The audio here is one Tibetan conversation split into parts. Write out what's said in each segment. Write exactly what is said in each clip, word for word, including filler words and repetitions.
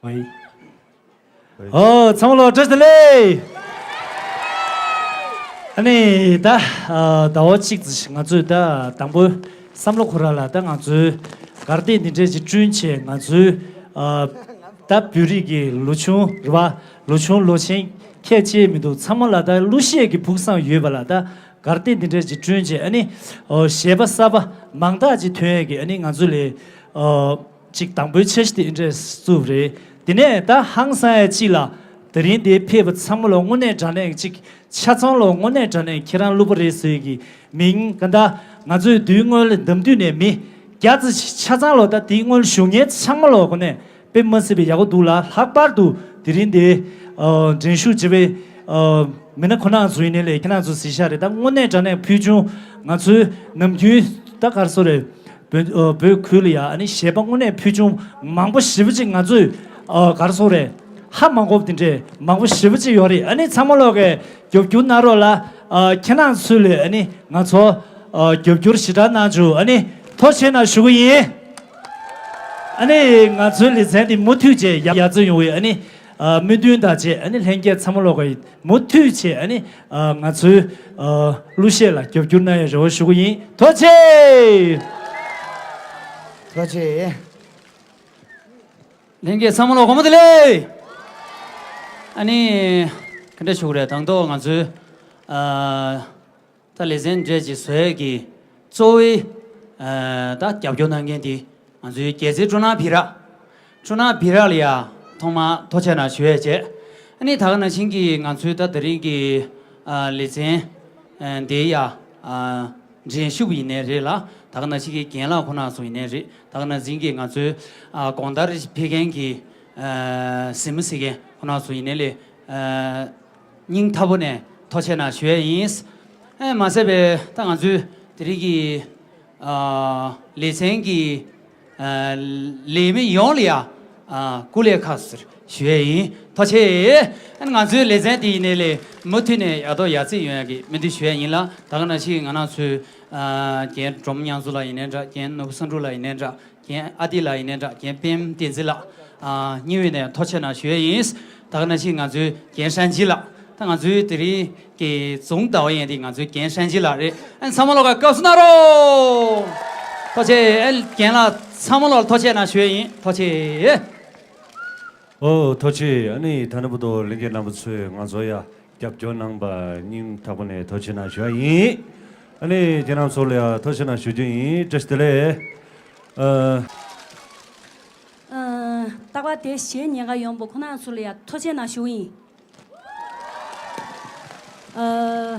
ཨོ། ཚང་མ་ལ་བཀྲ་ཤིས་བདེ་ལེགས། ཨ་ནི་ད་ཨ་ཟླ་བ་གཅིག་ཙམ་ཞིག་ང་ཚོས་ད་དང་པོའི་བསམ་བློ་ཁོ་རང་ལ་ད་ང་ཚོའི་གར་སྟེགས་འདི་འདྲས་ཅིག་བསྐྲུན་བྱས། ང་ཚོའི་ཨ་ད་བོད་རིགས་ཀྱི་ལོ་ཆུང་རེད་བ། ལོ་ཆུང་ལོ་ཆེན་ཁྱད་ཅེས་མི་འདུག་ཚང་མ་ལ་ད་གླུ་གཞས་ཀྱི་ཕུགས་བསམ་ཡོད་པ་ལ་ད་གར་སྟེགས་འདི་འདྲས་ཅིག་བསྐྲུན་བྱས། ཨ་ནི་ཨོ་གཞས་པ་གསར་པ་མང་དག་ཅིག་ཐོན་ཡས་ཀྱི་ཨ་ནི་ང་ཚོ་ལས་ཨོ་ཅིག་དང་པོའི་འཆར་གཞི་དེ་འདྲས་བཙུགས་རེད། དེ་ནས་ད་ཧང་སང་ཡ་གཅིག་ལ། དེ་རིང་འདིར་ཕེབས་པ་ཚང་མ་ལ་དངོས་གནས་དྲང་གནས་ཅིག་ཆ་ཚང་ལ་དངོས་གནས་དྲང་གནས་ཁྱེད་རང་གླུ་པ་རེད་ཟེར་གྱི་མིང་ག་འདྲ་ང་ཚོའི་དུས་སྔོན་ལ་འདམ་དུས་ནས་མི་བརྒྱ་ཙམ་ཆ་ཚང་ལ་ད་དེའི་སྔོན་ལ་བཞུགས་མཁན་ཚང་མ་ལ་དངོས་གནས་དཔེ་མ་སྲིད་པའི་ཡག་པོ་འདུག་ལ། ལྷག་པར་དུ་དེ་རིང་འདིར་ཨ་འགྲན་ཞུགས་བྱེད་པའི་ཨ་མི་སྣ་ཁོ་ན་ཚོ་ཡིན་ནའི་ལས་ཁྱེད་རང་ཚོ་གཟིགས་ཤག་རེད། ད་དངོས་གནས་དྲང་གནས་ཕུལ་བྱུང་ང་ཚོའི་ནམ་རྒྱུན་ད་ག་རེ་ཟེར་དགོས་རེད། བོད་ཨ་བོད་ཁུལ་ལ་ཡ་ཨ་ནི་གཞས་པ་དངོས་གནས་ཕུལ་བྱུང་མང་པོ་ཞེ་པོ་ཅིག་ང་ཚོས་ཨ་ག་རེ་ཟེར་དགོས་རེད། ཧ་མ་གོ་བ་དེ་འདྲས་མང་པོ་ཞེ་པོ་ཅིག་ཡོད་རེད། ཨ་ནི་ཚང་མ་ལོག་གིས་རྒྱབ་སྐྱོར་གནང་རོགས་ལ། ཨ་ཁྱེད་རང་ཚོ་ལ་ཨ་ནི་ང་ཚོ་ཨ་རྒྱབ་སྐྱོར་ཞེ་དྲག་གནང་བྱུང་། ཨ་ནི་ཐུགས་རྗེ་གནང་ཞུ་གི་ཡིན། ཨ་ནི་ང་ཚོའི་ལེ་ཚན་འདི་མུ་མཐུད་བྱས་ཡག་ཡག་ཚོ་ཡོང་བའི་ཨ་ནི་ཨ་སྨོན་འདུན་དང་བཅས། ཨ་ནི་ལྷན་རྒྱས་ཚང་མ་ལོག་གིས་མུ་མཐུད་བྱས་ཨ་ནི་ཨ་ང་ཚོའི་ཨ་གླུ་གཞས་ལ་རྒྱབ་སྐྱོར་གནང་ཡའི་རེ་བ་ཞུ་གི་ཡིན། ཐུགས་རྗེ་ཆེ། ཐུགས་རྗེ་ཆེ། ལྷན་རྒྱས་ཚང་མ་ལ་དགོང་མོ་བདེ་ལེགས། ཨ་ནི་ག་འདྲ་ཞུ་དགོས་རེད། དང་ཐོག་ང་ཚོའི་ཨ་ད་ལེ་ཚན་འདྲ་ཅིག་བཟོ་ཡས་ཀྱི་གཙོ་བོའི་ཨ་ད་རྒྱབ་སྐྱོར་གནང་མཁན་དེ་ང་ཚོའི་རྒྱལ་སྲས་སྤྲོ་སྣང་བི་རག་སྤྲོ་སྣང་བི་རག་ལ་ཡ་ཐོག་མར་ཐུགས་རྗེ་གནང་ཞུ་ཡས་བྱས། ཨ་ནི་ད་ག་ནང་བཞིན་གྱི་ང་ཚོའི་ད་དེ་རིང་གི་ཨ་ལེ་ཚན་ཨ་འདིའི་ཡ་ཨ་འགྲན་ཞུགས་ཡིན་ནའི་རེད་ལ། ད་ག་ནང་བཞིན་གྱི་རྒན་ལགས་ཁོང་རྣམ་ཚོ་ཡིན་ནའི་རེད། ད་ག་ནང་བཞིན་གྱི་ང་ཚོའི་ཨ་དགོང་དག་ཕེབས་མཁན་གྱི་ཨ་གཟིགས་མོ་གཟིགས་མཁན་ཁོང་རྣམ་ཚོ་ཡིན་ནའི་ལས་ཨ་སྙིང་ཐག་པ་ནས་ཐུགས་རྗེ་གནང་ཞུ་ཡས་ཡིན། ཨེ་མ་ཟད་པའི་ད་ང་ཚོའི་དེ་རིང་གི་ཨ་ལེ་ཚན་གྱི་ཨ་ལས་མི་ཡོངས་ལ་ཡ་ཨ་སྐུ་ལས་ཁག་ཟེར་ཞུ་ཡས་ཡིན། ཐུགས་རྗེ་ཆེ། ཨ་ང་ཚོའི་ལེ་ཚན་དེ་ཡིན་ནའི་ལས་མུ་མཐུད་ནས་ཡག་ཐོག་ཡག་བརྩེགས་ཡོང་ཡ་གི་སྨོན་འདུན་ཞུ་ཡས་ཡིན་ལ། ད་ག་ནང་བཞིན་ང་རང་ཚོའི་ཨ་རྒན་སྒྲོལ་མ་དབྱངས་མཚོ་ལགས་ཡིན་ནའི་འདྲ། རྒན་ནོར་བུ་བསམ་འགྲུབ་ལགས་ཡིན་ནའི་འདྲ། རྒན་ཨ་ཏི་ལགས་ཡིན་ནའི་འདྲ། རྒན་པད་མ་བསྟན་འཛིན་ལགས། ཨ་སྙིང་དབུས་ནས་ཐུགས་རྗེ་གནང་ཞུ་ཡས་ཡིན། ད་ག་ནང་བཞིན་ང་ཚོའི་རྒན་ཧྲན་ཅི་ལགས། ད་ང་ཚོའི་དེ་རིང་གི་རྫོང་ཟླ་བ་ཡན་དེ་ང་ཚོའི་རྒན་ཧྲན་ཅི་ལགས་རེད། ཨ་ཚང་མ་ལོག་ག་བཀའ་བསུ་གནང་རོགས། ཐུགས་རྗེ་ཆེ། ཨ་རྒན་ལགས་ཚང་མ་ལོག་ལ་ཐུགས་རྗེ་གནང་ཞུ་ཡས་ཡིན། ཐུགས་རྗེ་ཆེ། ཨོ་ཐུགས་རྗེ་ཆེ། ཨ་ནི་ད་ནི་བར་དུ་ལྷན་རྒྱས་རྣམ་པ་ཚོས་ང་ཚོ་ཡ་རྒྱབ་སྐྱོར་གནང་པ་སྙིང་ཐག་པ་ནས་ཐུགས་རྗེ་ཆེ་གནང་ཞུ་ཡ་ཡིན། ཨ་ནི་ཁྱེད་རྣམ་ཚོ་ལ་ཡ་ཐུགས་རྗེ་ཆེ་གནང་ཞུ་རྒྱུ་ཡིན། བཀྲ་ཤིས་བདེ་ལེགས། ཨ། ཨ། རྟག་པར་དེ་གཞས་ཉན་ག་ཡོང་བ་ཁོ་ན་ཚོ་ལ་ཡ་ཐུགས་རྗེ་ཆེ་གནང་ཞུ་ཡིན། ཨ།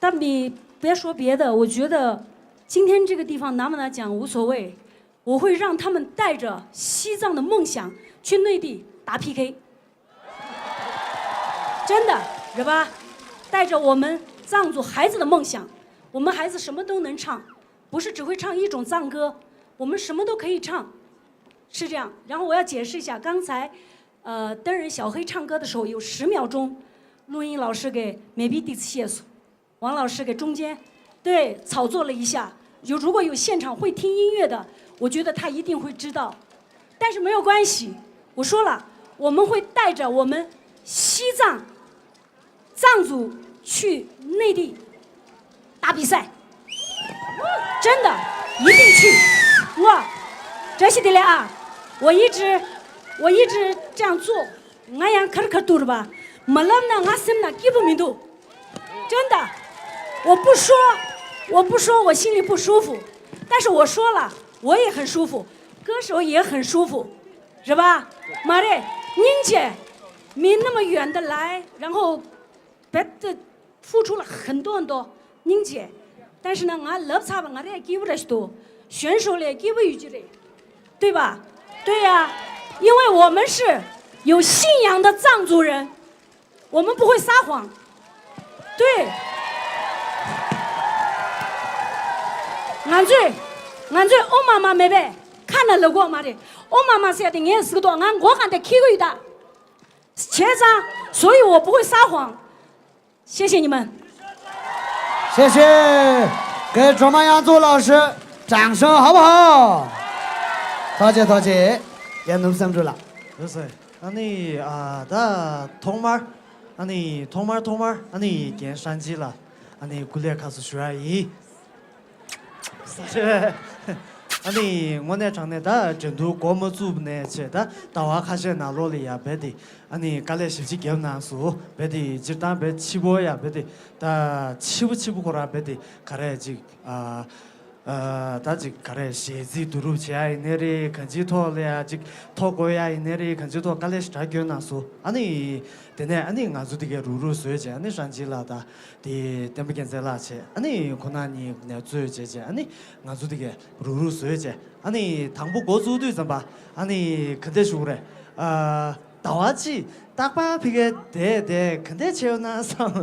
ད་མི་别说别的，我觉得今天这个地方拿不拿奖无所谓，我会让他们带着西藏的梦想去内地打P K。 真的，是吧？带着我们藏族孩子的梦想，我们孩子什么都能唱，不是只会唱一种藏歌，我们什么都可以唱，是这样。然后我要解释一下，刚才，呃，灯人小黑唱歌的时候有十秒钟，录音老师给maybe第四页数。 王老师给中间，对，炒作了一下。有，如果有现场会听音乐的，我觉得他一定会知道。但是没有关系，我说了，我们会带着我们西藏藏族去内地打比赛，真的，一定去。我，这是的了啊，我一直，我一直这样做。 ང་ཡང་ཁར་ཁར་ཐུག་རེད་པ། མ་ལབ་ན་ང་སེམས་ན་སྐྱིད་པོ་མི་འདུག真的，我不说，我不说，我心里不舒服，但是我说了，我也很舒服，歌手也很舒服，是吧？མ་རེད། སྙིང་རྗེ། 没那么远的来，然后别的 付出了很多很多， སྙིང་རྗེ། 但是呢，ང་ལབ་ཚར་བ་ང་རང་སྐྱིད་པོ་ར་ཞིག་འདུག选手ལས་སྐྱིད་པོ་ཡོད་ཀྱི་རེད། 对吧？对呀，因为我们是有信仰的藏族人，我们不会撒谎。对。 ང་ཚོས་ང་ཚོས་ཨོ་མ་མ་མེད་པས་ཁ་ནས་ལབ་དགོས་མ་རེད། ཨོ་མ་མ་ཟེར་དེ་ངས་ཟེར་གི་འདུག་ང་མགོ་གང་དེ་འཁྱེར་གི་ཡོད་ད། བྱས་ཙང་། 所以我不会撒谎。 谢谢你们。谢谢，给卓玛阳祖老师掌声好不好？ ཐུགས་རྗེ་ཆེ། ཐུགས་རྗེ་ཆེ། རྒན་ནོར་བུ་བསམ་འགྲུབ་ལགས། ལགས་སོ། ཨ་ནི་ཨ་ད་ཐོག་མར་ཨ་ནི་ཐོག་མར་ཐོག་མར་ཨ་ནི་རྒན་ཧྲན་ཅི་ལགས་ཨ་ནི་སྐུ་ལས་ཁག་སུ་ཞུ་ཡ་ཡིན། ས་ཆེ། ཨ་ནི་དངོས་གནས་དྲང་གནས་ད་འགྲན་བསྡུར་འགོ་མ་བཙུགས་ནས་བྱས་ད་ཟླ་བ་ཁ་ཤས་ནང་ལོགས་ལ་ཡ་རྦད་དེ་ཨ་ནི་དཀའ་ལས་ཞེ་པོ་ཅིག་བརྒྱབ་གནང་སོང་། རྦད་དེ་སྤྱིར་བཏང་རྦད་ཕྱི་པོ་ཡ་རྦད་དེ་ད་ཕྱི་པོ་ཕྱི་པོ་ཁོ་རང་རྦད་དེ་ག་རེ་ཅིག་ཨ། ཨ་ད་ཅིག་ག་རེ་གཞས་ཚིག་བསྡུ་རུབ་བྱེད་ཡ་ཡིན་ནའི་རེད། གང་ཅིའི་ཐོག་ལ་ཡ་ཅིག་ཐོ་འགོད་ཡ་ཡིན་ནའི་རེད། གང་ཅིའི་ཐོག་དཀའ་ལས་ཞེ་དྲག་བསྐྱོན་གནང་སོང་། ཨ་ནི་དེ་ནས་ཨ་ནི་ང་ཚོ་དེ་གས་རུག་རུག་བཟོས་བྱས་ཨ་ནི་ཧྲན་ཅི་ལགས་དང་དེ་བསྟན་པ་རྒྱལ་མཚན་ལགས་བྱས་ཨ་ནི་ཁོང་རྣམ་གཉིས་ནས་གཙོས་བྱས་བྱས་ཨ་ནི་ང་ཚོ་དེ་གས་རུག་རུག་བཟོས་བྱས་ཨ་ནི་དང་པོ་འགོ་བཙུགས་དུས་ཙམ་པ་ཨ་ནི་ག་འདྲ་ཞུ་དགོས་རེད། ཨ། ཟླ་བ་གཅིག་རྟག་པར་ཕ་གིར་བསྡད་བསྡད་ག་འདྲ་བྱས་ཡོད་ན་བསམ།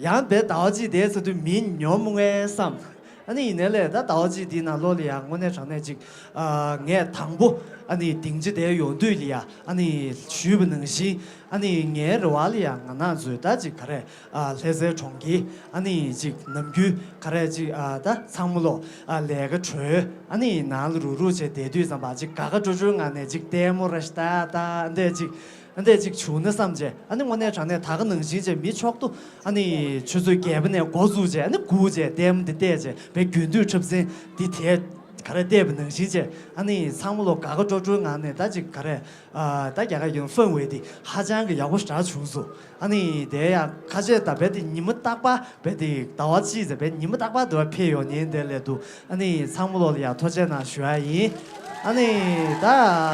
ཡང་བསྡད་ཟླ་བ་གཅིག་བསྡད་ཚར་དུས་མི་ཉོབ་མོ་ངས་བསམ། ཨ་ནི་ཡིན་ནའི་ལས་ད་ཟླ་བ་གཅིག་འདིའི་ནང་ལོགས་ལ་ཡང་དངོས་གནས་དྲང་གནས་ཅིག་ཨ་ངས་དང་པོ་ཨ་ནི་སྡིངས་ཆ་དེར་ཡོང་དུས་ལ་ཡང་ཨ་ནི་ཞུས་པ་ནང་བཞིན་ཨ་ནི་ངའི་རེ་བ་ལ་ཡང་ང་རང་ཚོའི་ད་ཅིག་ག་རེ། ཨ་ལྷ་སའི་གྲོང་ཁྱེར་ཨ་ནི་ཅིག་ནམ་རྒྱུན་ག་རེ་ཅིག་ཨ་ད་ཚང་མ་ལོ་ཨ་ལས་ཀ་གྲོལ་ཨ་ནི་ནང་ལ་རུག་རུག་བྱས་བསྡད་དུས་ཙམ་པ་ཅིག་དགའ་དགའ་སྤྲོ་སྤྲོའི་ངང་ནས་ཅིག་ལྟད་མོ་ར་ཤི་ད་ད་འདྲས་ཅིག་འདྲས་ཅིག་བྱུང་ན་བསམ་བྱས་ཨ་ནི་དངོས་གནས་དྲང་གནས་ད་ག་ནང་བཞིན་བྱས་མི་མཆོག་ཏུ་ཨ་ནི་ཆུ་ཚོད་བརྒྱད་པ་ནས་འགོ་བཙུགས་བྱས་ཨ་ནི་སྒུག་བྱས་ལྟད་མོ་འདི་བལྟས་བྱས་བས་རྒྱུན་དུས་འཁྲབ་ཚན་འདི་དེ་ག་རེ་བལྟས་པ་ནང་བཞིན་བྱས་ཨ་ནི་ཚང་མ་ལོ་དགའ་དགའ་སྤྲོ་སྤྲོའི་ངང་ནས་ད་ཅིག་ག་རེ། ཨ་ད་རྒྱ་གར་ཡོང་ཧྥན་ཝེ་དེ་ཧ་ཅང་གི་ཡག་པོ་ཞེ་དྲག་བྱུང་སོང་། ཨ་ནི་དེ་ཡང་ཁ་ཤས་ད་རྦད་དེ་ཉི་མ་རྟག་པར་རྦད་དེ་ཟླ་བ་གཅིག་ཙམ་རྦད་ཉི་མ་རྟག་པར་དུ་བ་ཕེབས་ཡོང་ཉེན་དེ་ལས་འདུག་ཨ་ནི་ཚང་མ་ལོ་ལ་ཡང་ཐུགས་རྗེ་གནང་ཞུ་ཡ་ཡིན། ཨ་ནི་ད་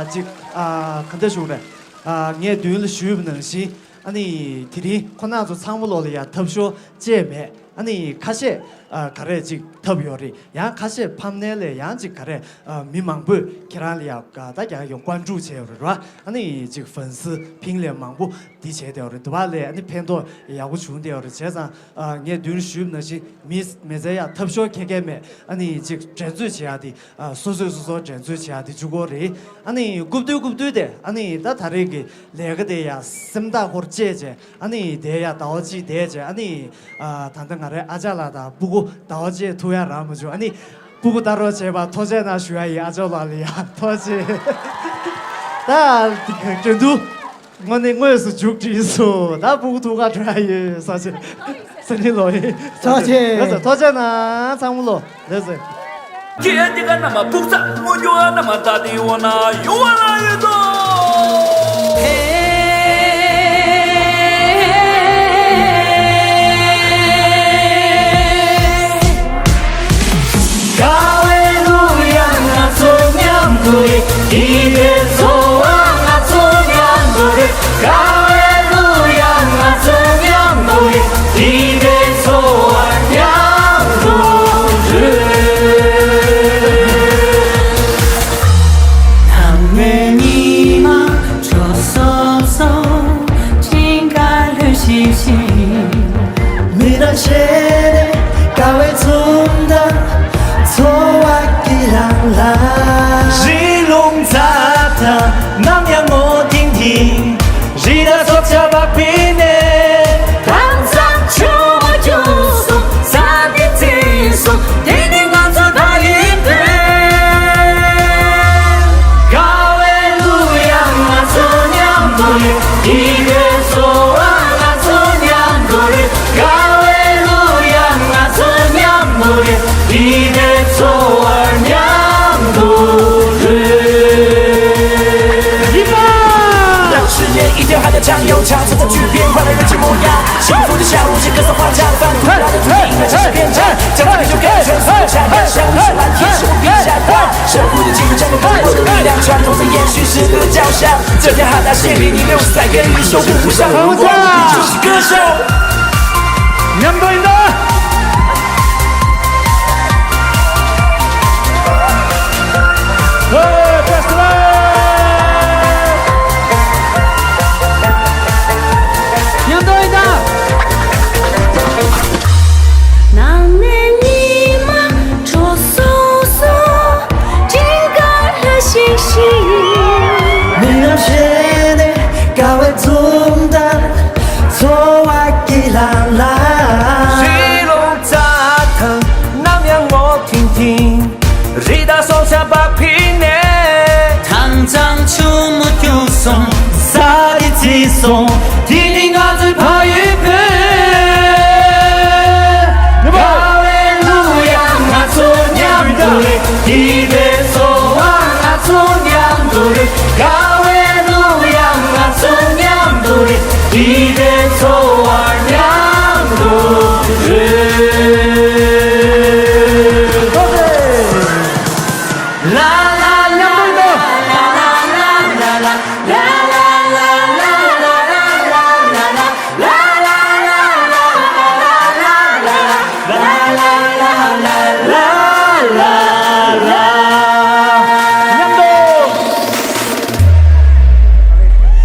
ཅིག་ཨ་ག་འདྲ་ཞུ་དགོས་རེད། ཨ་ངས་མདུན་ལ་ཞུས་པ་ནང་བཞིན་ཨ་ནི་དེ་རིང་ཁོང་རྣམ་ཚོ་ཚང་མ་ལོ་ལ་ཡང་ཐབས་ཤོར་བཅས་མེད། ཨ་ནི་ཁ་ཤས་ཨ་ག་རེ་ཅིག་ཐབས་ཡོད་རེད། ཡང་ཁ་ཤས་ཕམ་ནས་ལས་ཡང་ཅིག་ག་རེ་ཨ་མི་མང་པོས་ཁྱེད་རང་ལ་ཡང་ད་རྒྱ་ཡོང་ཀོན་ཀྲུག་བྱས་ཡོད་རེད་ར། ཨ་ནི་ཅིག་ཧྥན་སི་ཕིང་ལས་མང་པོ་འདི་བྱས་བསྡད་ཡོད་རེད་འདུག་བ་ལས་ཨ་ནི་ཕན་ཐོགས་ཡག་པོ་བྱུང་བསྡད་ཡོད་རེད། བྱས་ཙང་ཨ་ངས་མདུན་ཞུས་པ་ནང་བཞིན་མི་མི་ཚེ་ཡང་ཐབས་ཤོར་ཁྱད་ཁྱད་མེད། ཨ་ནི་ཅིག་འགྲན་རྩོད་བྱེད་ཡག་དེ་ཨ་སོ་སོས་སོ་སོ་འགྲན་རྩོད་བྱེད་ཡག་དེ་འཇུག་གི་རེད། ཨ་ནི་རྐུབ་སྟོད་རྐུབ་སྟོད་དེ་ཨ་ནི་ད་ད་རེས་ཀྱི་ལས་ཀ་དེ་ཡང་སེམས་ཐག་ཧོར་བཅད་བྱས། ཨ་ནི་དེ་ཡ་ཟླ་བ་གཅིག་བསྡད་བྱས་ཨ་ནི་ཨ་ད་ལྟ་ང་རའི་ཨ་ཅག་ལགས་དང་སྤུ་གུ་ཟླ་བ་གཅིག་ཐུག་ཡ་རག་མ་བྱུང་། ཨ་ནི་སྤུ་གུ་ལྟ་རོགས་བྱས་པ་ཐུགས་རྗེ་གནང་ཞུ་ཡ་ཡིན། ཨ་ཅག་ལགས་ལ་ཡ་ཐུགས་རྗེ་ཆེ། ད་འགྲན་བསྡུར་དངོས་གནས་དངོས་སུ་མཇུག་སྒྲིལ་སོང་། ད་སྤུ་གུ་ཐུག་ག་འགྲོ་ཡ་ཡིན། ས་ཆེ་ས་ཆེ་ལོ་ཡིན། ཐུགས་རྗེ་ཆེ། ཐུགས་རྗེ་གནང་ཚང་མ་ལོ། ལགས་སོ། ཁྱེད་དེ་ག་ན་མ་ཕུག་ཚ་མོ་ཡོ་ཨ་ན་མ་ད་དེ་འོ་ན་ཡོ་ཨ་ལ་ཡོད་དོ། ཧ་ལེ་ལུ་ཡ། ང་ཚོ་མཉམ་དུ་ཡིན། འདི་འདྲའི་འཚོ་བ་ང་ཚོ་མཉམ་དུ་རེད། ཧ་ལེ་ལུ་ཡ། ང་ཚོ་མཉམ་དུ་ཡིན། འདི་འདྲའི་འཚོ་བ་མཉམ་དུ་རོལ། ནམ་མཁའི་ཉི་མ་དྲོ་སོབ་སོབ། སྤྲིན་དཀར་ལྷོད་ཤིག་ཤིག་མི་རབས་ཤེས་ནས་དགའ་བའི་འཛུམ་མདངས། འཚོ་བ་སྐྱིད་ལྷང་ལྷང་། རི་ལུང་རྩྭ་ཐང་ནམ་ཡང་སྔོ་ཐིང་ཐིང་། རི་དྭགས་སྲོག་ཆགས་བག་ཕེབས་ནས། དྭངས་གཙང་ཆུ་བོ་རྒྱུག་སོང་། ས་འདི་བརྩིགས་སོང་། འདི་ནི་ང་ཚོ་དག་ཡིན་པས། ཧ་ལེ་ལུ་ཡ། ང་ཚོ་མཉམ་དུ་ཡིན། འདི་འདྲའི་འཚོ་བ་ང་ཚོ་མཉམ་དུ་རེད། ཧ་ལེ་ལུ་ཡ། ང་ཚོ་མཉམ་དུ་ཡིན། འདི་འདྲའི་འཚོ་བ་མཉམ་དུ་རོལ། ཡིན་པ། 让誓言一定还得讲，有强者的巨变，换来人间模样。幸福的笑容是歌声花香，反复来的土地，应该真是变成。将这个就给全所有家人，像你是蓝天，是我笔下的光。守护的记录，将我们不朽的力量，传统的延续，时代的脚下。这片海大谢谢你六十载给予守护无上的荣光，你就是歌手。ཉམས་པ་ཡིན་ད། ཉམས་པ་ཡིན་ད། ནང་ནས་ཉི་མ་དྲོ་སོ་སོ། སྤྲིན་དཀར་ལྷོད་ཤིག་ཤིག་མི་རབས་ཤེས་ནས་དགའ་བའི་འཛུམ་མདངས། འཚོ་བ་སྐྱིད་ལྷང་ལྷང་། རི་ལུང་རྩྭ་ཐང་ནམ་ཡང་སྔོ་ཐིང་ཐིང་། རི་དྭགས་སྲོག་ཆགས་བག་ཕེབས་ནས། དྭངས་གཙང་ཆུ་མོ་རྒྱུག་སོང་། དེ་ནི་ང་ཚོའི་ཕ་ཡུལ་བོད། ཧ་ལེ་ལུ་ཡ། ང་ཚོ་མཉམ་དུ་རེད། དེ་བས་འཚོ་བ་ང་ཚོ་མཉམ་དུ་རེད། ཧ་ལེ་ལུ་ཡ། ང་ཚོ་མཉམ་དུ་རེད། དེ་བས་འཚོ་བ་མཉམ་དུ་རེད། ལ་ལ་ལ་ལ་ལ་ལ་ལ།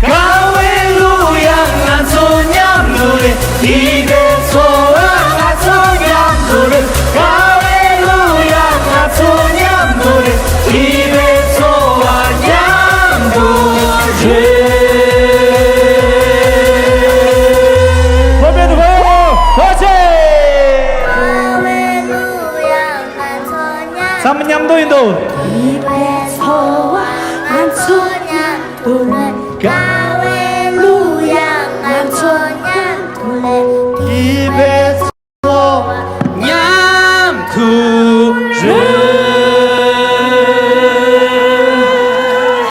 ཀ་བའི་གླུ་དབྱངས་ང་ཚོ་མཉམ་དུ་རེད། དེ་གའི་ཚོར་བ་ང་ཚོ་མཉམ་དུ་རེད། ཀ་བའི་གླུ་དབྱངས་ང་ཚོ་མཉམ་དུ་རེད། དེ་གའི་ཚོར་བ་མཉམ་དུ་རེད། ཕོ་བྲང་དུ་ཕེབས་ཡོང་། ཐུགས་རྗེ་ཆེ། ཀ་བའི་གླུ་དབྱངས་ང་ཚོ་མཉམ། ཚང་མ་མཉམ་དུ་ཡིན་དོ། དེ་གའི་ཚོར་བ་ང་ཚོ་མཉམ་དུ་རེད། ཀ་